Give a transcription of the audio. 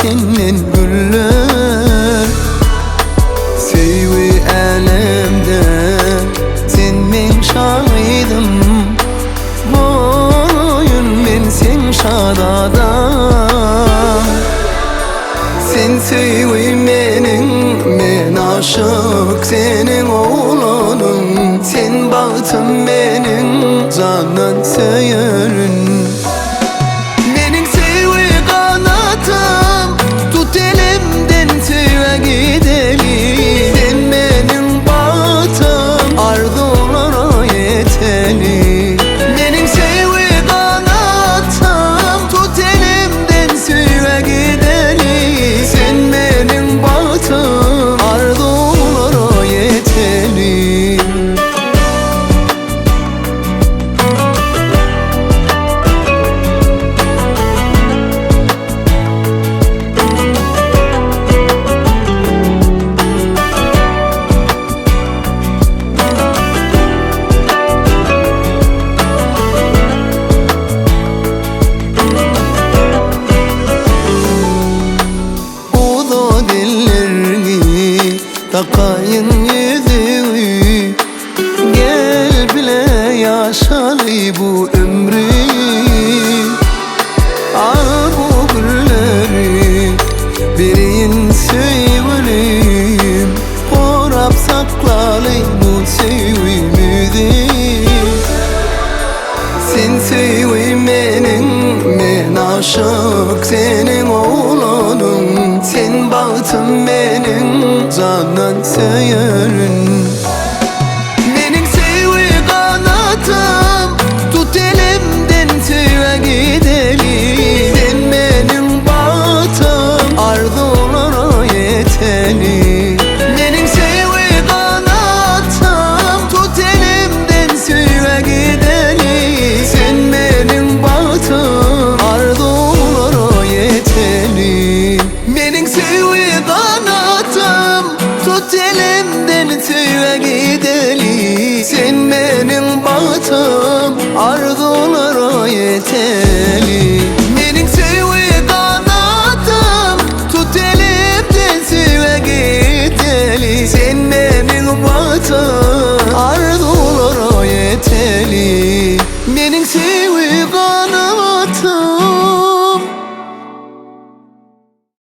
senden güller. Söýgi älemde sen meň şahydym. Bolaýyn men seň şazadaň. Sen söýgi meniň, men aşyk seniň oglanyň. Sen bagtym meniň, jandan söýerin. Meniň söýgi ganatym, tut elimden söýgä gideli. Sen meniň bagtym, arzuwlara ýeteli. Meniň söýgi ganatym, tut elimden söýgä gideli. Sen meniň bagtym, arzuwlara ýeteli. Uzat ellerini, takaýyn ýüzüňi. Gel bile ýaşaly bu ömri. Al bu gülleri, bereýin söýgülim. Gorap saklaly bu söýgimizi. Sen söýgi meniň, men aşyk seniň oglanyň. Sen bagtym meniň, jandan söýerin. Meniň söýgi ganatym, tut elimden söýgä gideli. Sen meniň bagtym, arzuwlara ýeteli. Meniň söýgi ganatym, tut elimden söýgä gideli. Sen meniň bagtym, arzuwlara ýeteli. Meniň söýgi ganatym, tut elimden söýgä gideli. Sen meniň bagtym, arzuwlara ýeteli. Meniň söýgi ganatym, tut elimden söýgä gideli. Sen meniň bagtym, arzuwlara ýeteli. Meniň söýgi ganatym.